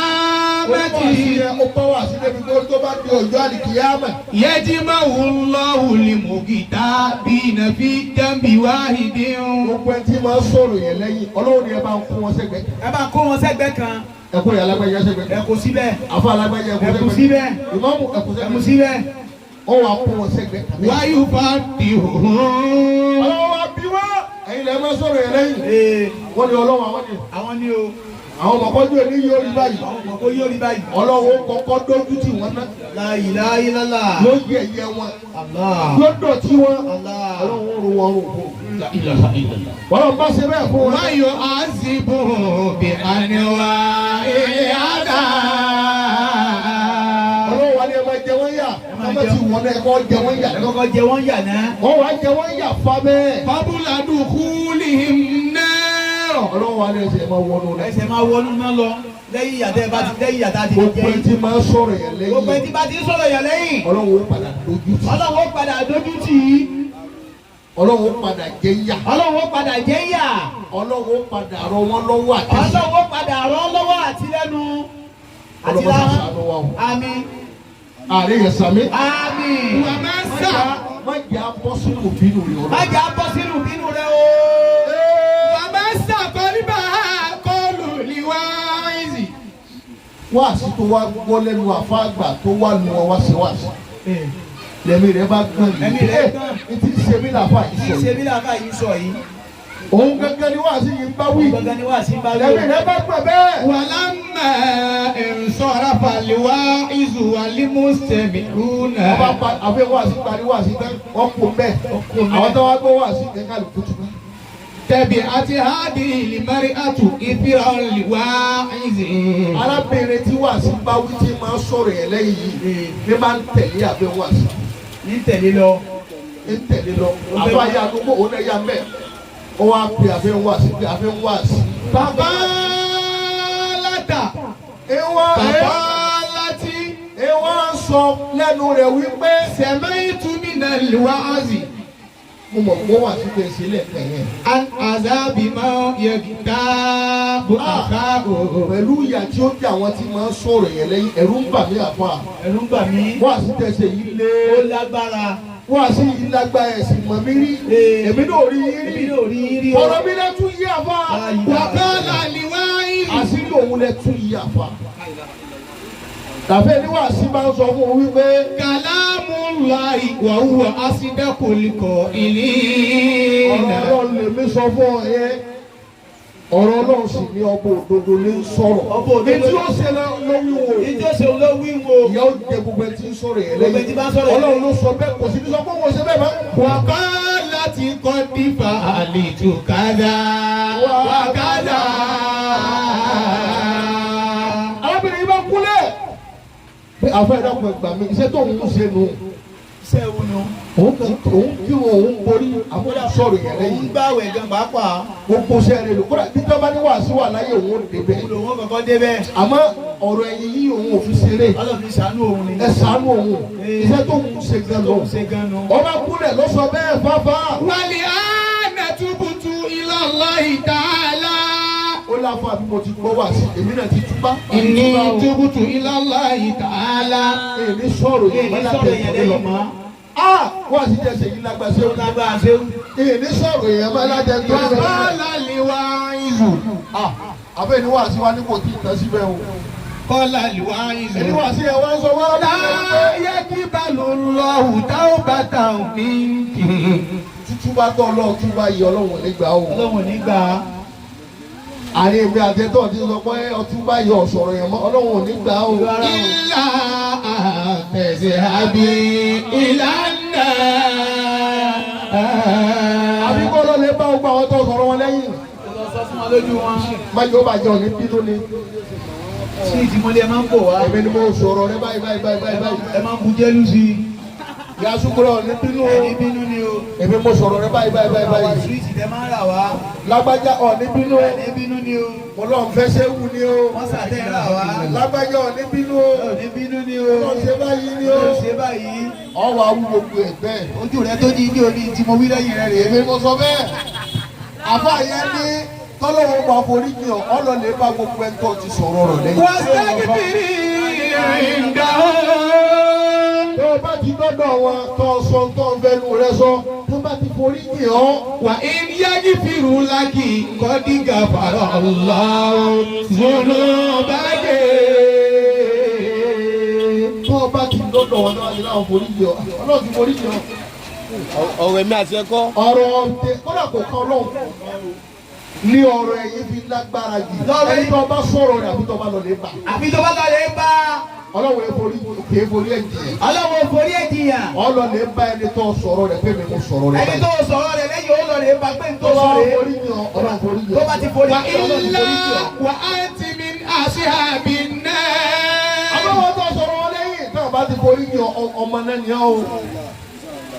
Ó bá wá sí débi tó bá di ọjọ́ àlìkìyámà. يجمع الله المغتابين في جنب واحد Gbogbo ẹni tí máa ń sọ̀rọ̀ yẹn lẹ́yìn, Ọlọ́run ni ẹ bá ń kó wọn sẹ́gbẹ̀ẹ́. Ẹ bá kó wọn sẹ́gbẹ́ kan. Ẹ kó ìyá alágbèjà sẹ́gbẹ̀ẹ́. Ẹ kó síbẹ̀. Àfa alágbèjà ẹ kó Ẹ kó sẹ́gbẹ̀ẹ́. síbẹ̀. Ìmáàmù ẹ kó Ẹ kó sẹ́gbẹ̀ẹ́. síbẹ̀. Ó wàá kó wọn sẹ́gbẹ̀ẹ́. ويفتحهم Ọlọ́run wa bí wá. Ẹ̀yin lẹ máa ń sọ̀rọ̀ yẹn lẹ́yìn. Ee Wọ́n ní Ọlọ́run àwọn ni. àwọn ni o. Àwọn ọmọkọ́jú ẹ̀ ní yóò rí báyìí. Àwọn ọmọ kó yóò rí báyìí. Ọlọ́run ó kọ́kọ́ dójú tì wọ́n ná. La ilaha illallah. Yóò yẹ̀yẹ́ wọn. Allah. Yóò dọ̀tí wọn. Allah. Ọlọ́run ó ro wọn rò fún. Ọlọ́run bá ṣe bẹ́ẹ̀ fún wọn. ويعذبهم بأنواع العذاب Ọlọ́run wa ni ẹ máa jẹ wọ́n yà. Ẹ má ti wọ́n náà ẹ kọ́ jẹ wọ́n yà. Ẹ kọ́kọ́ jẹ wọ́n yà náà. Wọ́n wá jẹ wọ́n yà fa bẹ́ẹ̀. قبل دخولهم النار Ọlọ́run wa ni ẹsẹ̀ máa wọnú rẹ̀. Ẹsẹ̀ máa wọnú náà lọ. Lẹ́yìn ìyàtọ̀ ẹ bá ti lẹ́yìn ìyàtọ̀ àti Gbogbo jẹ ẹni tí máa sọ̀rọ̀ yẹn Gbogbo ẹni lẹ́yìn. tí bá ti ń sọ̀rọ̀ yàn lẹ́yìn. Ọlọ́run ó padà dojú tì. Ọlọ́run ó padà dójú tì í. Ọlọ́run ó padà jẹ yà. Ọlọ́run ó padà jẹ́ yà. Ọlọ́run ó padà rọ wọ́n lọ́wọ́ àtẹ̀sí. Ọlọ́run ó padà rán lọ́wọ́ àti lẹ́nu. Àti Ọlọ́run láhán. ṣàánú wa o. Àmín. Ààrẹ yẹn sàmí. Àmín. ومن سعى Má jẹ́ abọ́ sínú òbínú rẹ̀ Má ọlọ́run. jẹ́ abọ́ sínú bínú rẹ o. ومن قلبها قول لواعظ Wáàsí tó wá gbọ́ lẹ́nu àfa àgbà tó wá lu wọn wá sí wáàsí. Lẹ́mí rẹ̀ bá gbọ́n yìí. Ẹ̀mí rẹ̀ gbọ́n. Ẹ ti ṣe mí làfa yìí Kì í sọ ṣe yìí. bí làákà yìí sọ yìí. Òun gangan ni wáàsí yìí ń bá wí. Gbọ̀ngàn ni wàá sí bá Lẹ́mí lò. rẹ̀ bá gbọ́n bẹ́ẹ̀. ولما انصرف الواعظ والمستمعون Wọ́n bá pa àfi wáàsí parí wáàsí tán wọ́n kó bẹ́ẹ̀. Àwọn tó wá gbọ́ wáàsí ní kálukú tún bá. تبعت هذه المرأة إثر الواعظ Arábìnrin tí wáàsí bá wí tí máa ń sọ̀rọ̀ yẹn lẹ́yìn yìí ní máa ń tẹ̀lé àbẹ̀ wáàsí. Ní tẹ̀lé lọ. Ń tẹ̀lé lọ. Àfa yà àdúgbò òun náà yà mẹ́. Ó wá pe àfẹ́ wáàsí pé àfẹ́ wáàsí. فقالت Ìwọ́n فقالت ìwọ́n ń sọ lẹ́nu rẹ̀ wípé سمعت من الوعظ mo mọ̀ pé wà sí pé sílẹ̀ kẹ̀yìn. عن عذاب من يغتاب أخاه Pẹ̀lú ìyà tí ó jẹ́ àwọn tí máa ń sọ̀rọ̀ yẹn lẹ́yìn ẹ̀rù ń bà mí àfa. Ẹ̀rù ń bà mí. Wá sí tẹ̀sẹ̀ yìí lé. Ó lágbára. Wá sí yìí lágbára ẹ̀sìn mọ̀ mí rí. Ee. Èmi náà rí yín Èmi rí. náà rí yín rí o. Ọ̀rọ̀ mi lẹ tún yí àfa. وقال لواعظ Àṣírí òun lẹ tún yí àfa. Tàfẹ́ ní wàásí máa ń sọ fún un wípé كلام الله وهو أصدق القائلين ọ̀rọ̀ Ọlọ́run lèmi sọ fún ọ yẹn. Ọ̀rọ̀ Ọlọ́run sì ní ọba òdodo ní ń sọ̀rọ̀. Ọba òdodo. Ètí ó ṣe lórí wo. Ìjọ ṣe ló wí wo. Ìyá ó jẹ gbogbo ẹ tí ń sọ̀rọ̀ yẹn Gbogbo ẹ tí bá ń sọ̀rọ̀ yẹn Ọlọ́run ló sọ bẹ́ẹ̀ kò sí ní sọ pé òun ò ṣe bẹ́ẹ̀ mọ́. وقالت قد فعلت كذا وكذا Arábìnrin yìí bá kúlẹ̀. Pé àfẹ́ ìdákun ẹgbà mi, iṣẹ́ tó ń ṣe nù. Iṣẹ́ wo nu? Òun kí òun borí àbúrò sọ̀rọ̀ yẹn Òun lẹ́yìn. gbàwẹ̀ gan pàápàá. Gbogbo sẹ́ẹ̀rẹ̀ lò kódà tíjọba ní wàásù wà láyé òun ò débẹ̀. Òun lòun kọ́kọ́ débẹ̀. Àmọ́ ọ̀rọ̀ ẹ̀yìn yìí òun ò fi ṣeré. Ọlọ́run fi ṣàánú òun ni. Ẹ ṣàánú òun, iṣẹ́ tó ń ṣe gan lọ. Tó ń ṣe gan nu. Ọba kúnlẹ̀ ló sọ bẹ́ẹ̀ fáfá. والآن تبت إلى الله تعالى. Ó láfa bí mo ti gbọ́ wá sí, èmi náà ti túbá. إني تبت إلى الله تعالى. Èmi sọ̀rọ̀ yẹn Èyí sọ̀rọ̀ yẹn lẹ́yìn mọ́. A wá sí jẹ́sẹ̀ yìí lágbàṣẹ́ Ó lágbára ṣe. Èmi sọ̀rọ̀ yẹn mọ́ lájẹ tó lọ. وقال الواعظ. Àbẹ́ ni wá sí wa ní kò tí ì tán síbẹ̀ o. قال الواعظ. Ẹni wá sí ẹ wá ń sọ wá. لا يقبل الله توبة منك. Tútúbá tọ́ ọlọ́run túbá yìí, Ọlọ́run nígbà o. Ọlọ́run ò ní gbà á. Àárín èmi àti ẹ̀tọ́ ti sọ pé ọtúbá yìí ọ̀sọ̀rọ̀ yẹn mọ́, Ọlọ́run ò ní gbà o. إلا أن تذهبي إلى النار. Àbí kọ́ ló lè bá gbogbo àwọn tó sọ̀rọ̀ wọn lẹ́yìn. Ó lọ sọ fún wọn lójú wọn. Májò bàjẹ́ òní bínú ni. Sí ìtìmọ́lé ẹ máa ń bò wá. Èmi ni mo sọ̀rọ̀ rẹ báyìí báyìí báyìí báyìí báyìí. Ẹ máa ń bu jẹ́lú sí i. Ìyá Sukura òní bínú o. Ẹni bínú ni o. Èmi mo sọ̀rọ̀ rẹ báyìí báyìí báyìí Àwọn báyìí. súwìtì tẹ máa ń rà wá. Lágbájá òní bínú o. Ẹni bínú ni o. Mo lọ́n fẹ́ ṣé wù ni o. Wọ́n sàtẹ́ rà wá. Lágbájá òní bínú o. Ẹni bínú ni o. Lọ́n ṣe báyìí ni o. Ó ṣe báyìí. Ọwọ́ awú gbogbo ẹ̀ bẹ́ẹ̀. Ojú rẹ tó jí ní omi tí mo wí lẹ́yìn rẹ rèé. Èmi mo sọ bẹ́ẹ̀. Àfa yẹn ní tọ́lọ́wọ́ bá forí jìn ọ́, ọlọ́lẹ̀ bá gbogbo ẹ̀ tó ti sọ̀rọ̀ rọ̀ lẹ́yìn. واستغفري عنده. Tó o bá ti dọ́dọ̀ wọn tó o sọ tó o fẹnu rẹ sọ tó bá ti forí jìn ọ́. وإن يغفر لك قد غفر الله ذنوبك. Tó o bá ti dọ́dọ̀ wọn tó o bá ti láwọn forí jìn ọ́, Ọlọ́run ti forí jìn ọ́. Ọ̀rọ̀ èmi àti ẹ̀kọ́. Ọ̀rọ̀ ọ̀tẹ kódà kò kan Ọlọ́run ní ọ̀rọ̀ ẹ̀yìn fi lágbára jù. Lọ́rọ̀ Ẹni tó o bá sọ̀rọ̀ rẹ̀ àbí tó o bá lọ lè bà. Àbí tó bá lọ lè bá. Ọlọ́run ẹ̀ forí kì í forí ẹ̀ jìn. Ọlọ́run forí ẹ̀ jìyàn. Ọlọ́run bá ẹni tó sọ̀rọ̀ rẹ̀ pé mi mo sọ̀rọ̀ rẹ̀ Ẹni báyìí. tó sọ̀rọ̀ rẹ̀ lẹ́yìn ó lọ lè bá pé n tó Tó bá sọ rèé. forí jìn ọ́, Ọlọ́run forí jìn Tó ọ́. bá ti forí jìn ọ́, Ọlọ́run ti وإلا forí jìn ọ́. وأنت من أصحاب النار. Àbáwọ̀ tó sọ̀rọ̀ wọn lẹ́yìn tó bá ti forí jìn ọ́, ọmọ náà ni ọ́ o.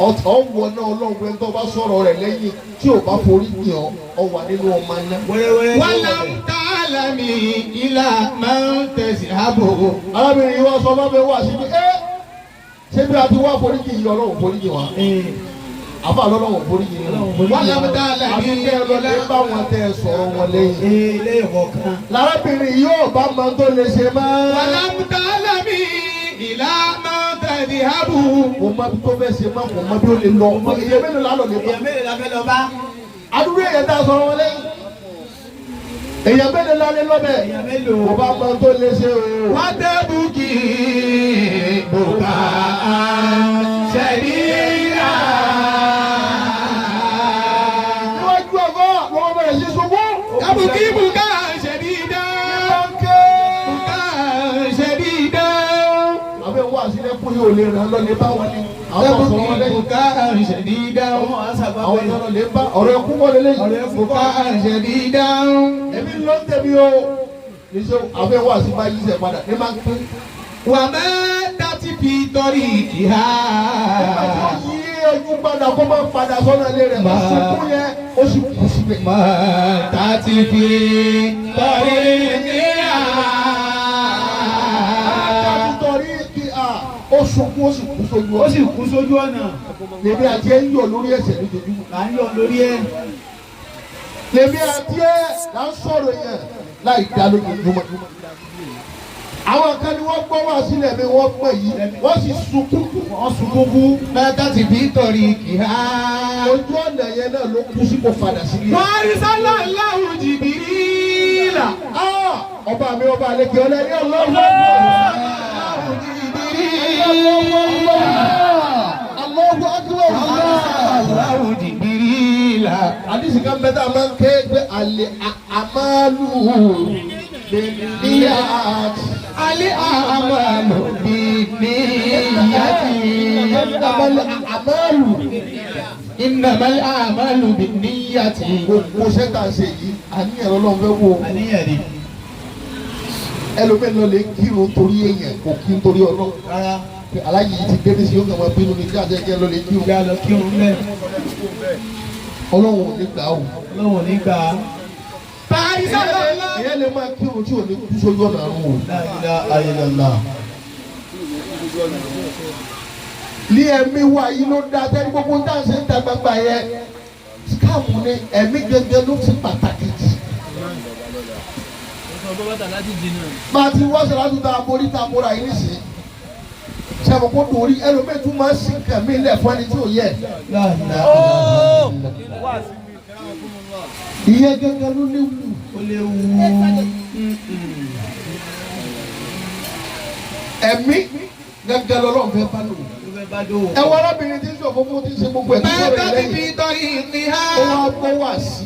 Ọ̀wọ́ náà Ọlọ́run ẹni tó bá sọ̀rọ̀ rẹ̀ lẹ́yìn tí ò bá forí jìn ọ́, ọ wà nínú ọmọ náà. Wẹ́rẹ́wẹ́rẹ́. ولم تعلمي إلى من تذهب. Arábìnrin yìí wá sọ bá mi wá sí pé ẹ́ ṣé bí a ti wá forí jìn yìí, Ọlọ́run forí jìn wá. Àbá Ọlọ́run forí jìn yìí. ولم تعلمي Àfi kẹ́ ẹ lọ lè bá wọn tẹ́ ẹ sọ̀rọ̀ wọn lẹ́yìn. Ee lẹ́yìn kọ̀ọ̀kan. Lárábìnrin yóò bá máa tó lè ṣe máa. ولم تعلمي إلى من تذهب. Kò mọ bí tó fẹ́ ṣe máa, kò mọ bí ó lè lọ. Èyàn mélòó lálọ́ lè bá. Èèyàn mélòó la fẹ́ lọ bá? Adúlé èyàn tá a sọ̀rọ̀ wọn lẹ́yìn. Èyàn mélòó lálẹ́ lọ́bẹ̀. Èèyàn mélòó? Kò bá máa tó lè ṣe o. وتبكي بكاء شديدا. Níwájú ọgọ́ lọ́wọ́ bẹ̀rẹ̀ sí sunkún. تبكي بكاء شديدا. بكاء شديدا. Àbẹ̀ wá sílẹ̀ kú yóò lè ràn lọ lè bá wọn ni. Àwọn tó sọ̀rọ̀ wọn تبكي lẹ́yìn. بكاء شديدا. Àwọn àṣàgbà Àwọn pẹ̀lú. tó lọ lè bá ọ̀rọ̀ ẹkú wọlé lẹ́yìn. Ọ̀rọ̀ ẹkú. بكاء شديدا. Èmi ló ń tẹ̀mí o. Níṣẹ́ àbẹ̀ wá sí bá yíṣẹ́ padà ní máa ń pín. وماتت في طريقها. Nígbà tí ó yí ojú padà kó máa padà sọ́nà ilé rẹ̀, ó sunkún yẹn, ó sì kú síbẹ̀. ماتت في طريقها. Àtàtúntọ̀rí kí a ó sunkún, ó sì kú sójú Ó ọ̀nà. sì kú sójú ọ̀nà. Lèmi àti ẹ ń yọ̀ lórí ẹ̀ṣẹ̀ lójoojúmọ́. Là ń yọ̀ lórí ẹ̀. Lèmi àti ẹ là ń sọ̀rọ̀ yẹn láì dá lójoojúmọ́. Àwọn kan ni wọ́n gbọ́ wá sílẹ̀ mi, wọ́n gbọ́ yìí, wọ́n sì sunkún. Wọ́n sunkún kú. ماتت في طريقها. Ojú ọ̀nà yẹn náà ló kú sí kò padà sílé. وأرسل الله جبريل. Ah! Ọba mi, ọba àlekè ọlẹ́ ní Ọlọ́run. Allahu akbar. الله جبريل. Àdìsí kan bẹ́ẹ̀ tá a máa ń ké pé àlè àmàlù bìnnìyàt. الأعمال بالنيات. Àmàlù. إنما الأعمال بالنية. Gbogbo sẹ́ńtà ṣe yìí, àníyàn lọ́lọ́run fẹ́ wò. Àníyàn ni. Ẹlòmíín lọ lè kírun torí èèyàn, kò kí n torí Ọlọ́run. Rárá. Aláyí ti dé nísìnyí ó kàn máa bínú ní kí àti ẹ̀jẹ̀ lọ lè kírun. Ìyá lọ kírun lẹ̀. Ọlọ́run ò ní gbà ó. Ọlọ́run ò ní gbà á. Ìyẹn lè máa kírun tí ò ní kú sójú ọ̀nà àrùn o. La ilaha illallah. Ní ẹ̀mí wa yìí ló dáa tẹ́lẹ̀ gbogbo tá à ń ṣe ń ta gbangba yẹn. Scam ni ẹ̀mí gẹ́gẹ́ ló ti pàtàkì jù. Máa ti wá sọ̀rọ̀ àtúntà aborí ta bóra yìí nísìnyí. Sẹ́mu kó dòrí ẹlòmíì tún máa ń sin kàmí lẹ̀ fún ẹni tí ò yẹ. La ilaha illallah. Ìyẹn gẹ́gẹ́ ló léwu. Ó léwu. Ẹ̀mí gẹ́gẹ́ lọ́lọ́run fẹ́ bá lò. Ó fẹ́ bá dòwò. Ẹ wọ arábìnrin tí ń sọ fún tí ń ṣe gbogbo ẹ̀ tó sọ̀rọ̀ ẹ̀ lẹ́yìn. Ó wá gbọ́ wá sí.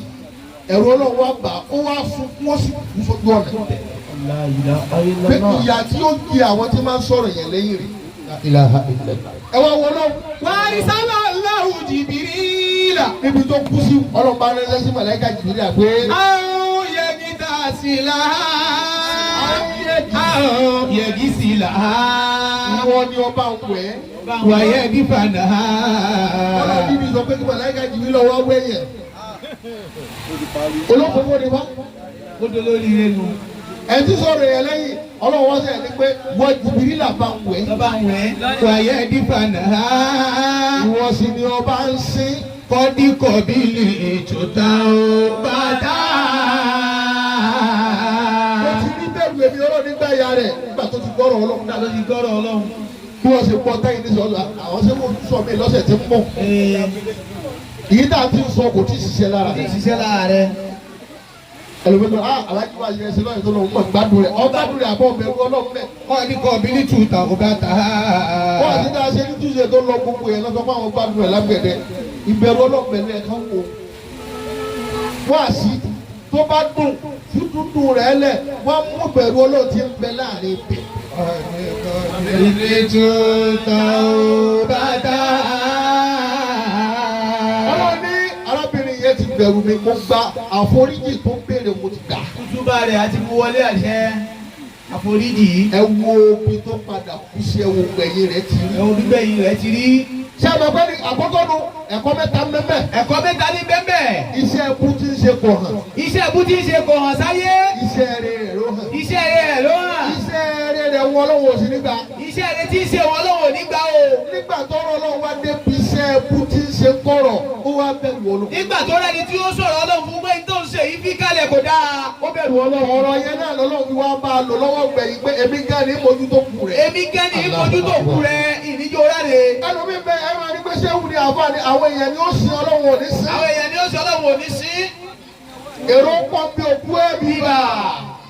Ẹ̀rọ Ọlọ́run wá bà á, ó wá sunkún ó sì kú sójú ọ̀nà. La ilaha Pé illallah. ìyà tí ó di àwọn tí máa ń sọ̀rọ̀ yẹn lẹ́yìn rè. La ilaha illallah. Ẹ wá wọ Ọlọ́run. Wàrísálà Allahu Jìbìrìlà. Níbi tó kú sí Ọlọ́run bá ránṣẹ́ sí màláíkà Jìbìrìlà pé. Àwọn yẹgi tá a sì là á. Àwọn yẹgi sì là á. Ìwọ ni ọba ń wẹ̀. Wàyẹ̀gí fànà. Ọlọ́run níbi sọ pé kí màláíkà Jìbìrìlà wá wẹ̀ yẹn. Olókòwò ni wá. Ó dolórí rẹ̀ nù. Ẹ ti sọ̀rọ̀ yẹn lẹ́yìn Ọlọ́run wá sẹ́yìn ni pé wọ́n Jìbìrìlà bá ń wẹ̀. Lọ́ba ń wẹ̀. Wàyẹ̀gí fànà. Ìwọ sì ni ọba ń sìn. Kọ́díkọ̀bí lè jọ̀dá ó bàtà. Mo ti rí bẹ́ẹ̀rù èmi Ọlọ́run nígbà ya rẹ̀ nígbà tó ti gbọ́rọ̀ Ọlọ́run Nígbà dáná. tó ti gbọ́rọ̀ Ọlọ́run. Bí wọ́n ṣe gbọ́ táyì ní sọ̀rọ̀ àwọn ṣé kò sọ mí lọ́sẹ̀ tí ń bọ̀. Èyí tá a ti ń sọ kò tí ì ṣiṣẹ́ lára Kò tí ì rẹ̀. ṣiṣẹ́ lára rẹ̀. Ẹlòmíràn ah alájú wa yẹ ẹsẹ̀ lọ́yìn tó lọ mọ̀ gbádùn rẹ̀ ọgbádùn rẹ̀ àbọ̀ bẹ̀rù Ọlọ́run bẹ̀. Kọ́díkọ̀bí lè tùtà ó bàtà. Wọ́n àti tá a ṣe ní túnṣe tó lọ gbogbo yẹn lọ́sọ fún àwọn gbádùn rẹ̀ lágbẹ̀dẹ. Ìbẹ̀rù Ọlọ́run pẹ̀lú ẹ̀ka wò. Wọ́n àṣì tó bá dùn fún dúdú rẹ̀ lẹ̀ wọ́n mú bẹ̀rù Ọlọ́run ti ń bẹ láàrin ibẹ̀. Ilé tùtà ó bàtà. Ọlọ́run ní arábìnrin yẹn ti bẹ̀rù mi mo gba àforíjì tó béèrè mo ti gbà. Kútúbà rẹ̀ àti mú wọlé àṣẹ àforíjì. Ẹ wo omi tó padà kú sí ẹ wo gbẹ̀yìn rẹ̀ ti rí. Ẹ̀wọ̀n gbígbẹ̀yìn rẹ̀ ti rí. Ṣé àmọ́ pé ní àkọ́kọ́ nu ẹ̀kọ́ mẹ́ta mẹ́mẹ́. Ẹ̀kọ́ mẹ́ta ní bẹ́ẹ̀. Iṣẹ́ ẹkú tí ń ṣe kò hàn. Iṣẹ́ ẹ̀bú tí ń ṣe kò hàn sáyé. Iṣẹ́ rẹ̀ rẹ̀ ló hàn. Iṣẹ́ rẹ̀ ló hàn. Iṣẹ́ rẹ̀ rẹ̀ wọ́n lọ́wọ́ sí nígbà. Iṣẹ́ rẹ̀ tí ń ṣe wọn lọ́wọ́ nígbà o. Nígbà tọ́rọ̀ Ọlọ́run wá dé bí iṣẹ́ ẹkú tí ń ṣe kọ̀rọ̀ ó wá bẹ̀rù Ọlọ́run. Nígbà tó rẹ́ni tí ó sọ̀rọ̀ Ọlọ́run fún pé tó ń ṣe yìí fi kalẹ̀ kò dáa. Ó bẹ̀rù Ọlọ́run. Ọ̀rọ̀ yẹn náà lọ́lọ́run fi wá bá a lò lọ́wọ́ gbẹ̀yìn pé èmi gan ni mójútó kù rẹ̀. Èmi gan ni ìmójútó kù rẹ̀ ìníjó ráre. Ẹlòmíì bẹ ẹ máa ní pé ṣé wù ní àbá ni àwọn èèyàn ni ó sin Ọlọ́run ò ní sin. Àwọn èèyàn ni ó sọ Ọlọ́run ò ní sí. Èrò pọ̀ bí òkú ẹ̀ bíbà.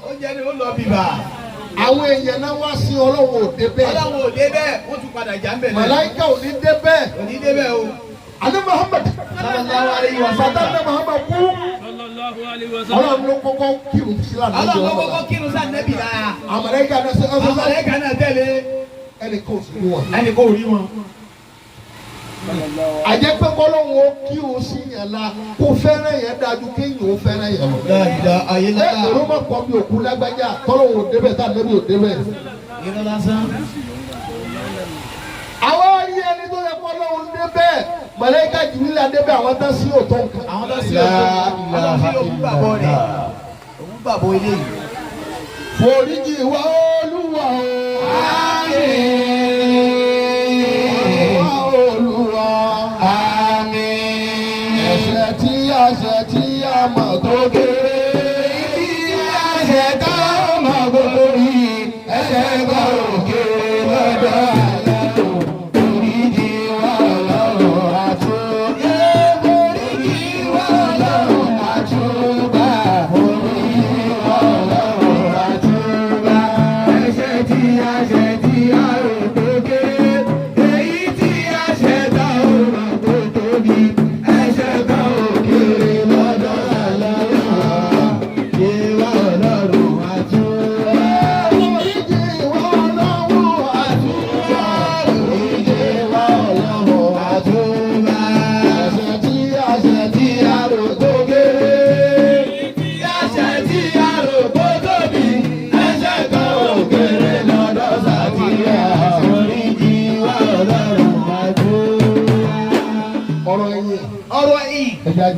Oúnjẹ ni ó lọ bíbà. Àwọn èèyàn náà wá sin Ọlọ́run ò débẹ̀. Ọlọ́run ò dé bẹ́ẹ̀, wọ́n tún padà jà ń bẹ̀ náà. Màláíkà ò ní débẹ̀. Ò ní dé bẹ́ẹ̀ o. Àní Muhammad. Sallallahu alayhi wa sallam. Bàtà ní Muhammad kú. Sallallahu alayhi wa sallam. Ọlọ́run ló kọ́kọ́ kírun sí lánàá. Ọlọ́run ló kọ́kọ́ kírun sáà nẹ́bì lára. Àmàlẹ́kà náà ṣe Àwọn ọ̀sán màláíkà náà tẹ̀lé. ẹnì kan ò sí fún wọn. Ẹnì kò rí wọn. Àjẹpẹ́ kọ́lọ́hún ó kírun sí yẹn la kó fẹ́ràn yẹn dájú kéèyàn ó fẹ́ràn yẹn lọ. La ilaha Ẹ illallah. èrò má pọ̀ bí òkú lágbájá kọ́lọ́hún ò débẹ̀ tá ànábì ò débẹ̀. Irọ́ lásán. Àwọn rí ẹni tó yẹ kọ́lọ́hún débẹ̀ màláíkà Jìbìrìlà débẹ̀ àwọn tán sí òótọ́ nǹkan. Àwọn lọ sí òkú. Àwọn lọ sí òkú bàbọ̀ rẹ̀. Òkú bàbọ̀ eléyìí. Foríjì wá Olúwa o. Wá Olúwa. Ẹ̀ṣẹ̀ tí a ṣẹ̀ tí a mọ̀ tó kéré. Ẹ̀ṣẹ̀ tá a mọ̀ borí, ẹ̀ṣẹ̀ bá òkè lọ́dọ̀ Ọlọ́run. Foríjì wá Ọlọ́run àtúbà. Foríjì wá Ọlọ́run àtúbà. Foríjì wá Ọlọ́run àtúbà.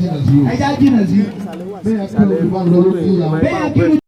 jìnnà sí o. Ẹja jìnnà sí. Bẹ́ẹ̀ kí ló bá lọ lórí ìyàwó. Bẹ́ẹ̀ kí ló.